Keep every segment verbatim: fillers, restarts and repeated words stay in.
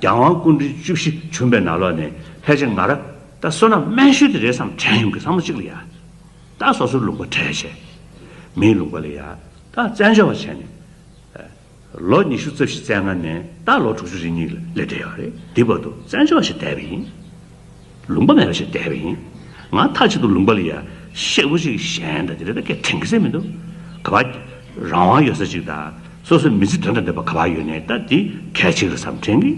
རྒྱལ་དབང་སྐུ་ཕྲེང་བཅུ་བཞི་བྱོན་པའི་ནང་ལོགས་ནས་ཕལ་ཆེར་ང་རང་ད་བསོད་ནམས་དམན་ཤོས་དེ་རེད་བསམ་དྲན་ཡོང་གི། བསམ་བློ་གཅིག་ལ་ཡ། ད་སོ་སོའི་ལུང་པ་བྲལ་བྱས། མིའི་ལུང་པ་ལ་ཡ། ད་བཙན་བྱོལ་བ་བྱས་ནས། ལོ་ཉི་ཤུ་རྩ་བཞི་བཙན་ཁང་ནས་ད་ལོ་དྲུག་ཅུ་རེ་གཉིས་ལ་སླེབས་བསྡད་ཡོད་རེད། འདི་བར་དུ་བཙན་བྱོལ་བ་ཞིག་བསྡད་པ་ཡིན། ལུང་པ་མེད་པ་ཞིག་བསྡད་པ་ཡིན། ང་མཐའ་གཅིག་ཏུ་ལུང་པ་ལ་ཡ་གཤེགས་པོ་ཞིག་གཞན་དང་དེ་འདྲ་ད་སྐད་དྲན་གི་ཟེར་མི་འདུག། ག་པར་རང་དབང་ཡོད་ས་ཅིག་དང་སོ་སོའི་མི་ཚེ་དོན་དང་ལྡན་པ་ག་པར་ཡོད་ནའི་ད་འདི་གལ་ཆེ་གི་བསམ་དྲན་གི།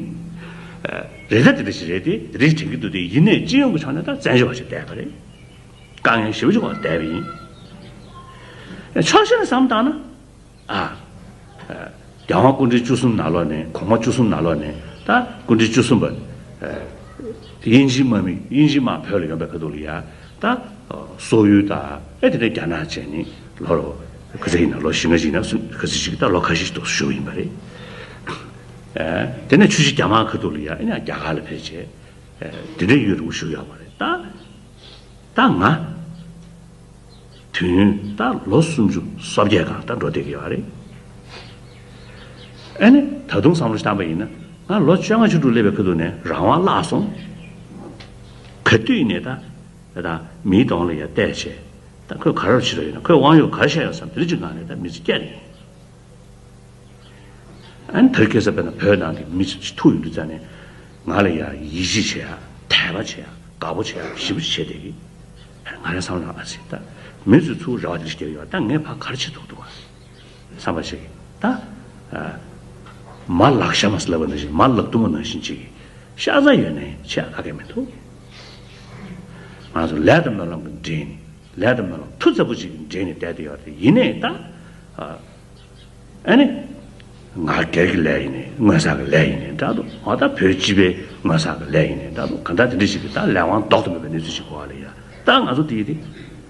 རེད། ད་དེ་འདྲ་ཞིག་རེད་དེ། དེ་འདྲ་ཞིག་དྲན་གི་འདུག་དེ་ཡིན་ནའི་སྤྱི་ཡོངས་ཀྱི་ཕྱོགས་ནས་ད་བཙན་བྱོལ་བ་ཞིག་བསྡད་པ་རེད། དཀའ་ངལ་ཞེ་པོ་ཅིག་འོག་བསྡད་པ་ཡིན། ཕྱོགས་གཞན་ནས་བསམ་བཏང་ན། ཨ། རྒྱལ་དབང་སྐུ་ཕྲེང་བཅུ་གསུམ་ནང་ལོགས་ནས། གོང་མ་བཅུ་གསུམ་ནང་ལོགས་ནས་ད་སྐུ་ཕྲེང་བཅུ་གསུམ་པ། དབྱིན་ཇིའི་དམག་མི། དབྱིན་ཇིའི་དམག་བོད་ལ་ཡོང་པའི་ཁ་ཐུག་ལ་ཡ། ད་སོག་ཡུལ་དང་ཨེ་དེ་ནས་རྒྱ་ནག་བྱས་ནས་ལོ་ལོ་ག་ཚོད་ཡིན་ན། ལོ་བཞི་ལྔ་ཞིག་ན་སུ་ག་ཚོད་ཞིག་ད་ལོ་ཁ་ཤས་ཤིག་ཏུ་བཞུགས་ཡིན་པ་རེད། དེ་ནས་ཆུ་བཞི་རྒྱ་དམག་ཁ་ཐུག་ལ་ཡ་ཨེ་ནས་རྒྱ་གར་ལ་ཕེབས་བྱས། དེ་འདྲའི་ཡུན་རིང་པོ་བཞུགས་ཡོད་པ་རེད་ད། ད་ང་དུས་ཡུན་ད་ལོ་སུམ་ཅུ་སོ་བརྒྱད་སྒང་ད་འགྲོ་བསྡད་ཀྱི་ཡོད་རེད། ཨ་ནི་ད་དུང་བསམ་བློ་བཏང་པ་ཡིན་ན། ང་ལོ་བཅོ་ལྔ་བཅུ་དྲུག་སླེབས་པའི་ཁ་ཐུག་ནས་རང་དབང་བརླག་སོང་། ག་དུས་ཡིན་ནའི་ད་ད་མིའི་གདོང་ལ་ཡ་བལྟས་བྱས། ད་ཁོས་ག་རེ་བྱེད་རོགས་ཡོད་ན། ཁོས་དབང་ཡོད་ག་རེ་བཤད་ཡོད་བསམ། དེ་རིགས་ཅིག་ངང་ནས་ད་མི་ཚེ་སྐྱེལ་ཡོང་། ཨ་ནི་དེ་རིང་ཁ་སང་དཔེར་ན་བོད་ནང་གི་མི་ཚོ་ཐུག་ཡོང་དུས་ཙ་ནས་ང་ལ་ཡ་ཡིད་ཆེས་བྱེད་ཡ། དད་པ་བྱེད་ཡ། དགའ་པོ་བྱེད་ཡ་ཞེ་པོ་ཅིག་བྱེད་བསྡད་ཀྱི། ང་རང་བསམ་བློ་ཨ་ཙི་ད། མི་ཚོས་ཚུར་རེ་བ་དེ་འདྲ་ཞིག་བརྒྱབ་ཡོད། ད་ངས་ཕར་ག་རེ་བྱེད་ཐུབ་འདུག་བསམ་པ་ཞིག་ད། མ་ལག་ཤ་མ་ཟེར་ལབ་པ་ནང་བཞིན། མ་ལག་རྡུང་བ་ནང་བཞིན་ཅིག་ཤ་ཚ་ཡོད་ནའི་བྱེད་ཡ་ག་གེ་མི་འདུག། ང་ཚོ་ལས་དང་སྨོན་ལམ་གྱིས་འདྲེས་ནས། ལས་དང་སྨོན་ལམ་མཐུ་རྩལ་པོ་ཅིག་གིས་འདྲེས་ནས་བསྡད་དེ་ཡོད་རེད། ཡིན་ནའི་ད། ཨ་ནི། ང་སྒེར་གྱི་ལས་ཡིན་ནའི། དངོས་ཟོག་གི་ལས་ཡིན་ནའི་འདྲ་འདུག། འོ་ད་བོད་སྤྱི་པའི་དངོས་ཟོག་གི་ལས་ཡིན་ནའི་འདྲ་འདུག། གང་ལྟར་དེ་འདྲ་ཞིག་གི་ད་ལས་དབང་ལྡོག་ཏུ་མེད་པའི་གནས་ཚུལ་ཞིག་གོ་བ་ལ་ཡ། ད་ང་ཚོ་དེ་དེ་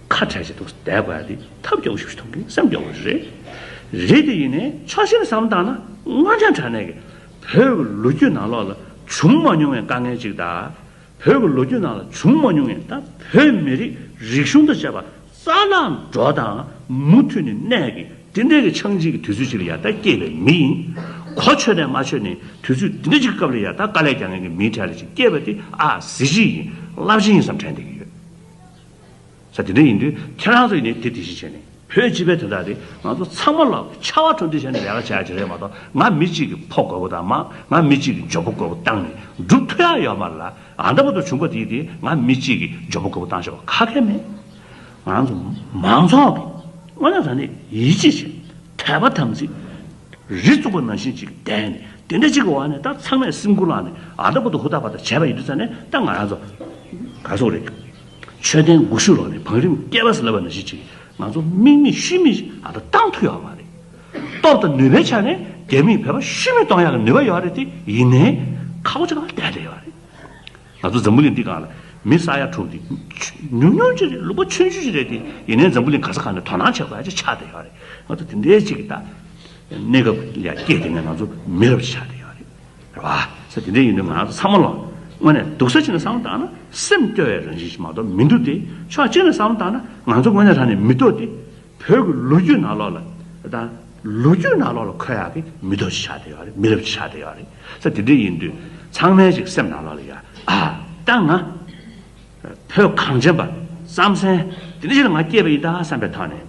ཁ་བྲལ་བྱས་འདུག་བསྡད་དགོས་ཡ་དེ་ཐབས་སྐྱོ་པོ་ཞིག་མཐོང་གི། སེམས་སྐྱོ་པོ་ཞིག་རེད། རེད་དེ་ཡིན་ནའི་ཕྱོགས་གཞན་ནས་བསམ་བཏང་ན། དངོས་བྱུང་དྲང་གནས་ཀྱི་བོད་ཀྱི་ལོ་རྒྱུས་ནང་ལོགས་ལ་བྱུང་མ་མྱོང་བའི་དཀའ་ངལ་ཅིག་དང་། བོད་ཀྱི་ལོ་རྒྱུས་ནང་ལ་བྱུང་མ་མྱོང་བའི་ད་བོད་མི་རིགས་རིག་གཞུང་དང་བཅས་པ་རྩ་བརླག་འགྲོ་དང་མུ་མཐུད་ནས་གནས་ཀྱི་དེ་འདྲའི་གི་འཆིང་བྱེད་ཀྱི་དུས་ཚོད་ཅིག་ལ་ཡ་ད་སྐྱེས་པའི་མི་ཡིན། གོ་ཆོད་ནས་མ་ཆོད་ནས་དུས་ཚོད་དེ་འདྲ་ཅིག་གི་སྐབས་ལ་ཡ་ད་དཀའ་ལས་རྒྱག་མཁན་གྱི་མིའི་གྲས་ལ་ཅིག་སྐྱེས་པ་དེ་ཨ་གཟི་བརྗིད་ཡིན། རླབས་ཆེན་ཡིན་བསམ་དྲན་བསྡད་ཀྱི་ཡོད། ས་དེ་འདྲ་ཡིན་དུས་ཁྱེད་རང་ཚོ་ཡིན་ནའི་དེ་དེ་བཞིན་བྱས་ནས། བོད་སྤྱི་པའི་དོན་དག་དེ་ང་ཚོ་ཚང་མ་ལ་ཆར་པ་དྲོ་འདི་བྱས་ནས་ལས་ཀ་བྱ་ཡ་ཅིག་རེད་མ་གཏོགས། ང་མི་གཅིག་གི་ཕོ་རྒོད་པོ་དང་། མ་ང་མི་གཅིག་གི་མགྱོགས་པོ་རྒོད་པོ་བཏང་ནས་འགྲུབ་ཐུབ་ཡ་ཡོད་མ་རེད་ལ། ཨ་འདྲ་པོ་དུ་བྱུང་པ་དེ་དེ་ང་མི་གཅིག་གི་མགྱོགས་པོ་རྒོད་པོ་བཏང་ཤོག་ཁ་ཁེ་མེད། ང་ཚོ་མང་ཚོགས་ཀྱི་དངོས་གནས་དྲང་གནས་ཡིད་ཆེས་བྱེད། དད་པ་དམ་ཚིག་རི་བཙུགས་པ་ནང་བཞིན་ཅིག་བསྡད་ནས། དེ་འདྲ་ཅིག་གི་འོག་ནས་ད་ཚང་མས་སེམས་ཁུར་བླངས་ནས་ཨ་འདྲ་པོ་དུ་ཧུར་ཐག་པ་དང་བྱས་པ་ཡིན་དུས་ཙ་ནས། ད་ང་རང་ཚོ་ག་སོག་རེད། མཆོད་རྟེན་དགུ་བཞུགས་ལོག་ནས་བང་རིམ་བསྐལ་པ་ཟེར་ལབ་པ་ནང་བཞིན་ཅིག་ང་ཚོ་དམིགས་མེད་ཤུལ་མེད་ཅིག་ཨ་ད་བཏང་ཐུབ་ཡོད་མ་རེད། སྟོབས་དང་ནུས་པའི་ཆ་ནས་རྒྱ་མིས་བོད་པ་ཤུལ་མེད་གཏོང་ཡག་གི་ནུས་པ་ཡོད་རེད་དེ། ཡིན་ནའི་ཁག་པོ་ཅིག་གང་བསྡད་བསྡད་ཡོད་རེད། ང་ཚོ་འཛམ་བུ་གླིང་འདི་སྒང་ལ་མི་ས་ཡ་དྲུག་འདི་ཉུང་ཉུང་ཅིག་རེད། ལུང་པ་ཆུང་ཆུང་ཅིག་རེད་དེ། ཡིན་ནའི་འཛམ་བུ་གླིང་ག་ས་གང་ནས་དོ་སྣང་བྱེད་དགོས་ཡ་ཅིག་ཆགས་བསྡད་ཡོད་རེད། ང་ཚོ་དེ་འདྲའི་ཅིག་གི་ད་གནས་སྐབས་ལ་སྐྱེས་དེ་ནས་ང་ཚོ་མི་རབས་ཅིག་ཆགས་བསྡད་ཡོད་རེད། རེད་བ། ས་དེ་འདྲ་ཡིན་དུས་ང་ཚོ་ཚང་མ་ལ་དངོས་གནས་སྡུག་ས་ཅིག་ནས་བསམ་བློ་བཏང་ན་སེམས་སྐྱོ་བའི་རང་བཞིན་ཞིག་མ་གཏོགས་མི་འདུག་སྟེ། ཕྱོགས་གཅིག་ནས་བསམ་བློ་བཏང་ན་ང་ཚོ་དངོས་གནས་དྲང་གནས་མི་ཐོག་སྟེ། བོད་ཀྱི་ལོ་རྒྱུས་ནང་ལོགས་ལ། ད་ལོ་རྒྱུས་ནང་ལོགས་ལ་འཁོད་ཡག་གི་མི་ཐོག་ཅིག་ཆགས་བསྡད་ཡོད་རེད། མི་རབས་ཅིག་ཆགས་བསྡད་ཡོད་རེད། ས་དེ་འདྲ་ཡིན་དུས་ཚང་མའི་ཅིག་སེམས་ནང་ལོགས་ལ་ཡ། ཨ་ད་ང་བོད་གངས་ཅན་པ་རྩམ་ཟན་དེ་འདྲ་ཞིག་ལ་ང་སྐྱེས་པ་ཡིན་ད་བསམ་པའི་ཐོག་ནས།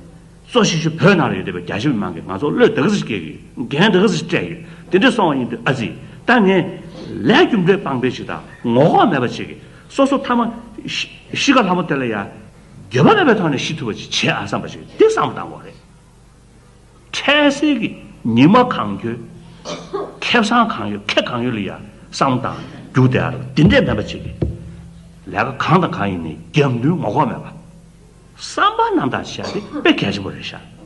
གཙོ་ཆེ་ཤོས་བོད་ནང་ལ་ཡོད་བསྡད་པའི་རྒྱ་ཆེ་མི་མང་གིས་ང་ཚོ་བློས་ད་ག་ཚོད་སྐྱེལ་གི་ཡོད། འགན་ད་ག་ཚོད་སྤྲད་ཡོད། དེ་འདྲ་སོང་བ་ཡིན་དུས་ཨ་ཙི། ད་ངས་ལས་རྒྱུ་འབྲས་སྤངས་པའི་ཞིག་དང་ངོ་ལྐོག་མེད་པ་ཅིག་གིས་སོ་སོ་ཐ་མ་ཤི་ཤི་ཁ་ལྷ་མོ་དེ་ལ་ཡ་འགྱོད་པ་མེད་པའི་ཐོག་ནས་ཤི་ཐུབ་པ་ཅིག་བྱེད་ཨ་བསམ་པ་ཞིག་འདི་བསམ་བློ་བཏང་དགོས་རེད། འཕྲལ་སེལ་གྱི་ཉི་མ་གང་འཁྱོལ། ཁེ་བཟང་གང་ཡོད་ཁེ་གང་ཡོད་ལ་ཡ་བསམ་བློ་བཏང་རྒྱུགས་བསྡད་ཨ་རོ། འདི་འདྲས་མེད་པ་ཅིག་གིས་ལས་ཀ་གང་དང་གང་ཡིན་ནའི་རྒྱབ་མདུན་ངོ་ལྐོག་མེད་པ། བསམ་པ་རྣམ་དག་བྱས་ཏེ་དཔེ་གལ་ཆེན་པོ་རེད་ཤག།